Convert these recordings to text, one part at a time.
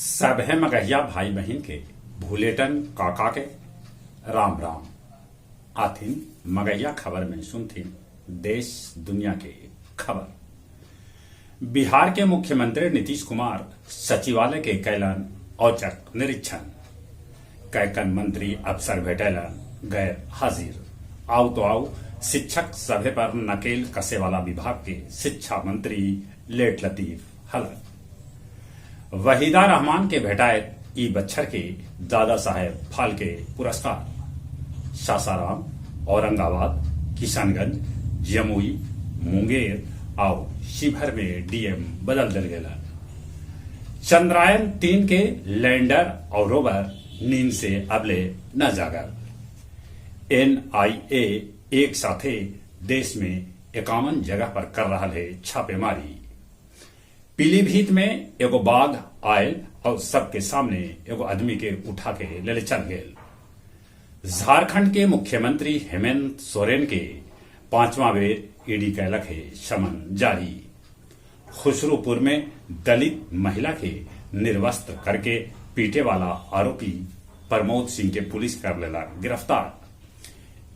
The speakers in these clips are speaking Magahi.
सभे मगहिया भाई बहिन के भुलेटन काका के राम राम। आथिन मगहिया खबर में सुनथिन देश दुनिया के खबर। बिहार के मुख्यमंत्री नीतीश कुमार सचिवालय के कैलन औचक निरीक्षण। कैकन मंत्री अफसर भेटैलन गैर हाजिर। आउ तो आउ शिक्षक सभे पर नकेल कसे वाला विभाग के शिक्षा मंत्री लेट लतीफ हलन। वहीदा रहमान के भेटायत ई बच्छर के दादा साहेब फाल्के पुरस्कार। सासाराम, औरंगाबाद, किशनगंज, जमुई, मुंगेर आउ शिवहर में डीएम बदल देल गेलन। चंद्रयान 3 के लैंडर और रोवर नींद से अबले न जागल। एनआईए एक साथे देश में 51 जगह पर कर रहल है छापेमारी। पीलीभीत में एगो बाघ आयल और सबके सामने एगो आदमी के उठा के लेले चल गेल। झारखंड के मुख्यमंत्री हेमंत सोरेन के पांचवा बेर ईडी कैलक है समन जारी। खुसरूपुर में दलित महिला के निर्वस्त्र करके पीटे वाला आरोपी प्रमोद सिंह के पुलिस कर लेला गिरफ्तार।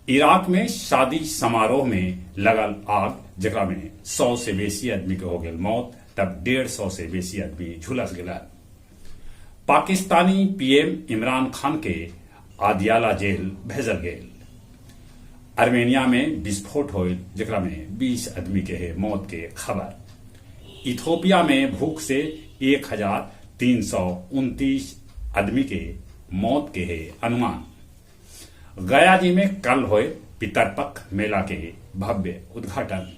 इराक में शादी समारोह में लगल आग, जेकरा में 100 से बेसी आदमी के हो गेल मौत, तब 150 से बेसी आदमी झुलस गेला। पाकिस्तानी पीएम इमरान खान के आदियाला जेल भेजल गेल। आर्मेनिया में विस्फोट होल, जेकरा में 20 आदमी के है मौत के खबर। इथोपिया में भूख से 1329 आदमी के मौत के है अनुमान। गया जी में कल होए पितरपक्ष मेला के भव्य उद्घाटन।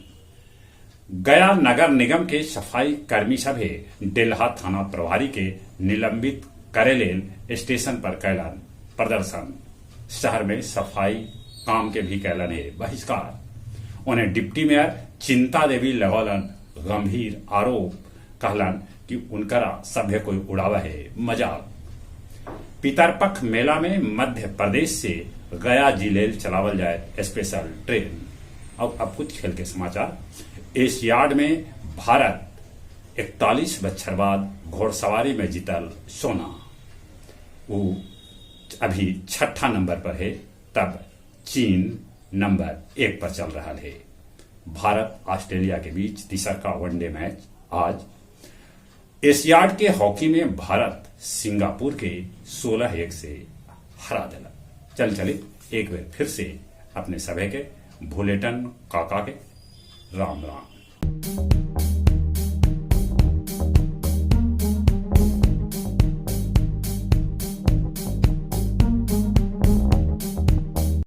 गया नगर निगम के सफाई कर्मी सभे डेल्हा थाना प्रभारी के निलंबित करे लेल स्टेशन पर कैलन प्रदर्शन। शहर में सफाई काम के भी कैलन है बहिष्कार। उन्हें डिप्टी मेयर चिंता देवी लगौलन गंभीर आरोप, कहलन कि उनकरा सभ्य कोई उड़ावा है मजाक। पितरपक्ष मेला में मध्य प्रदेश से गया जिले चलावल जाए स्पेशल ट्रेन। और अब कुछ खेल के समाचार। एशियाड में भारत 41 बच्छर बाद घोड़सवारी में जीतल सोना। वो अभी छठा नंबर पर है, तब चीन नंबर 1 पर चल रहा है। भारत ऑस्ट्रेलिया के बीच तीसरा का वनडे मैच आज। एशियाड के हॉकी में भारत सिंगापुर के 16-1 से हरा दिला। चल चले एक बार फिर से अपने सभे के भुलेटन काका के राम राम।